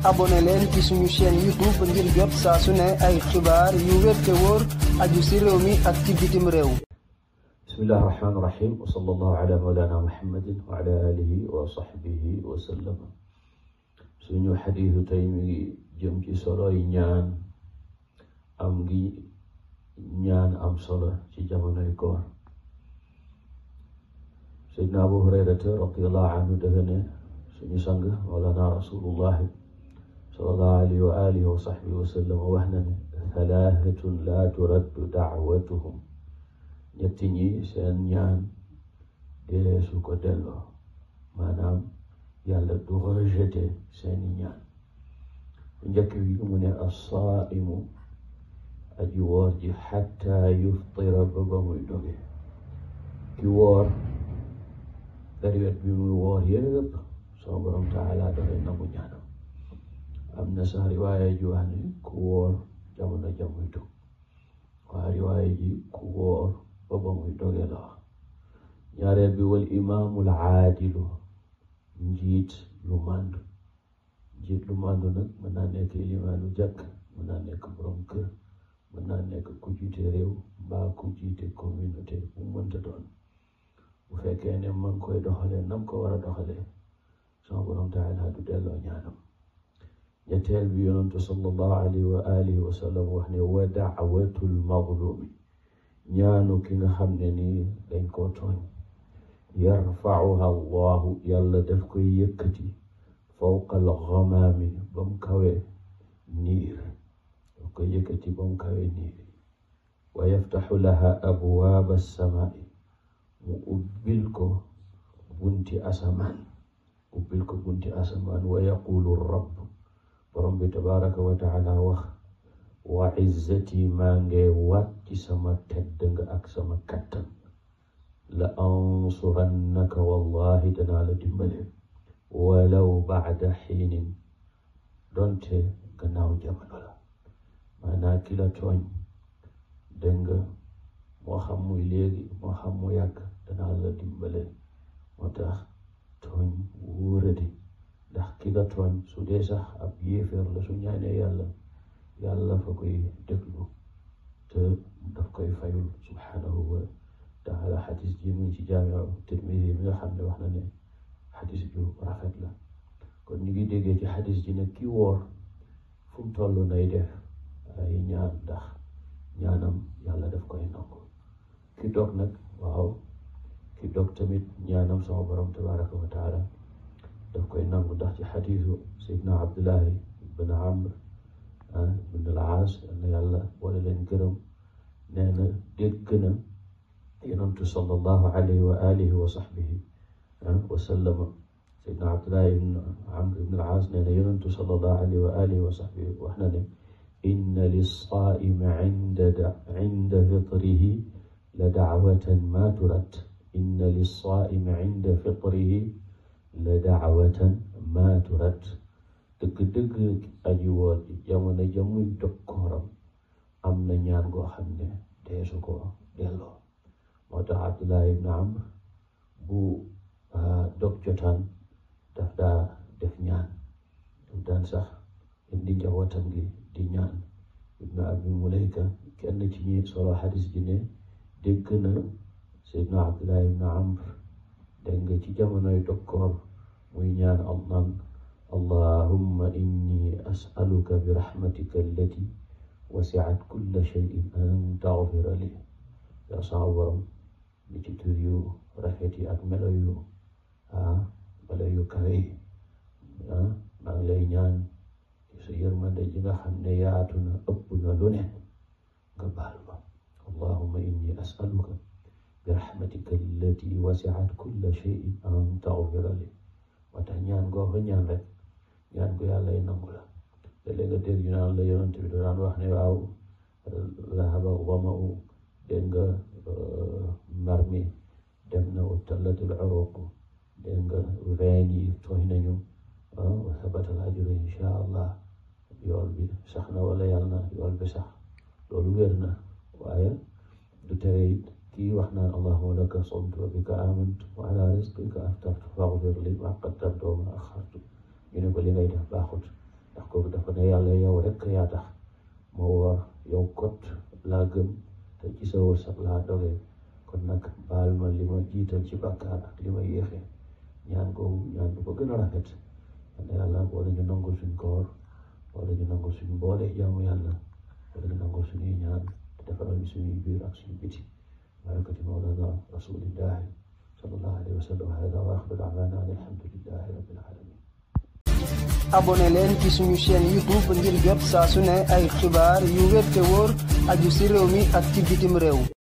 abonné leen ci suñu chaîne YouTube ngir jot saa su ne ay xibaar yu wér te wóor aju ci réew mi ak ci bitim réew. bismillahi rahmaani rahim wa sallallahu ala mawlana muhammadin wa ala alihi wa sahbihi wa sallam. suñu xadiisu tey mi ngi jëm ci soloy ñaan am solo ci jamonoy koor. Seydina Abu Hurayrata radiyallahu anhu dafa ne suñu sang mawlana rasulullahi sallallahu alayhi wa alihi wa sahbihi wa sallam wax na ne thalathatun la turaddu da'watuhum, ñetti ñi seen ñaan deesu ko delloo, maanaam yàlla du rejeté seeni ñaan. njëkk bi mu ne as-saa'imu aji woor ji xatta yuftira ba muy doge. ki woor période bi muy woor yëpp sama borom taala dafay nangu ñaanam. am na sax riwaaya ji wax ne ku woor jamono jamuy dog, waa riwaaya ji ku woor ba muy doge la wax. ñaareel bi wal imaamul aadilu, njiit lu màndu. njiit lu màndu nag mën naa nekk ilimaanu jàkk, mën naa nekk borom kër, mën naa nekk ku jiite réew mbaa ku jiite communauté bu mënta doon. bu fekkee ne man koy doxalee nam ko war a doxalee, sama borom taala du delloo ñaanam. ñetteel bi yonentu sallallahu alayhi wa alihi wa sallam wax ne wa da'watul mazlumi, ñaanu ki nga xam ne nii dañ koo tooñ, yarfa'uha allahu, yàlla daf koy yëkkati fawqa al-ghamaami, ba mu kawe niir, daf koy yëkkati ba mu kawe niir. wa yaftaxu laha abwaaba as-samaa'i, mu ubbil ko bunti asamaan, wa yaqulu rabb, borom bi tabaraka wa taala wax wa izzati, maa ngi waat ci sama tedd nga ak sama kattan, la ansurannaka, wallahi danaa la dimbale, walaw ba'da xiinin, donte gannaaw jamono la. maanaa ki la tooñ, dégg nga, moo xam muy léegi moo xam mu yàgg, danaa la dimbale. moo tax tooñ wóoradi, ndax ki la tooñ su dee sax ab yéeféer la, su ñaanee yàlla fa koy déglu te daf koy fayul subhanahu wa taala. xadis ji mu ngi ci jaamiu Tirmidi mi nga xam ne wax na ne xadis ju rafet la. kon ñu ngi déggee ci xadis ji ne ki woor fu mu toll nay def ay ñaan, ndax ñaanam yàlla daf koy nangu. ki dog nag, waaw, ki dog tamit ñaanam sama borom tabaraka wa taala daf koy nangu, ndax ci xadisu Seydina Abdullahi ibn Amr ibn al-Aas, na yàlla wala leen gërëm, nee na dégg na yonentu sallallahu alayhi wa alihi wa sahbihi wa sallama. Seydina Abdullahi ibn Amr ibn al-Aas nee na yonentu sallallahu alayhi wa alihi wa sahbihi wax na ne inna lis-saa'imi inda fitrihi la da'watan ma turad. inna lis-saa'imi inda fitrihi la da'watan ma turad. dëgg-dëgg aji woor ji jamono jamuy dog kooram am na ñaan goo xam ne deesu ko delloo. moo tax Abdullah ibn Amr bu dog jotaan daf daa def ñaan, daf daan sax indi njabootam gi di ñaan. ibn Abi Mulayka, kenn ci ñi solo xadis ji ne dégg na Seydina Abdullah ibn Amr, dégg nga ci jamonoy dog koor muy ñaan allahumma inni as'aluka bi rahmatika allati wasi'at kulla shay'in an taghfira li. yaa sama borom li ci tur yu rafet yi ak melo yu kawe yi, maa ngi lay ñaan sa yërmande ji nga xam ne yaatu na, ëpp na lu ne, nga baal ma. allahumma inni as'aluka bi rahmatika allati wasi'at kulla shay'in an taghfira li. moo tax ñaan goo fa ñaan rek ñaan ko yàlla yi nangu la. léeg-léeg nga dégg ñu naan la yonent bi daan wax ne waaw zahaba zama'u, dégg nga mar mi dem na, wa tallatul uruq, dégg nga reen yi tooy nañu, wa sabatal ajru insha allah, yool bi sax na wala yàlla na yool bi sax. loolu wér na, waaye du tere it kii wax naan allahumma laka sumtu wa bika amantu wa ala rizqika aftartu faghfir li ma qaddamtu wa ma akhartu. ñu ne ko li ngay def baaxut, ndax kooku dafa ne yàlla yow rek yaa tax moo war yow kot laa gëm te ci sa wërsëg laa dogee kon nag baal ma li ma jiital ci bàkkaar ak li ma yéexee ñaan bu ko gën a rafet ne yàlla boole ñu nangu suñ koor boole ñu nangu suñ boole jaamu yàlla boole ñu nangu suñuy ñaan te defaral ñu suñuy biir ak suñu biti barakati mawlana rasulillahi sallallahu alayhi wa sallam hada wa axiru da'wana alhamdulillahi rabbil alamin abonné leen ci suñu chaîne YouTube ngir jot saa su ne ay xibaar yu wér te wóor aju ci réew mi ak ci bitim réew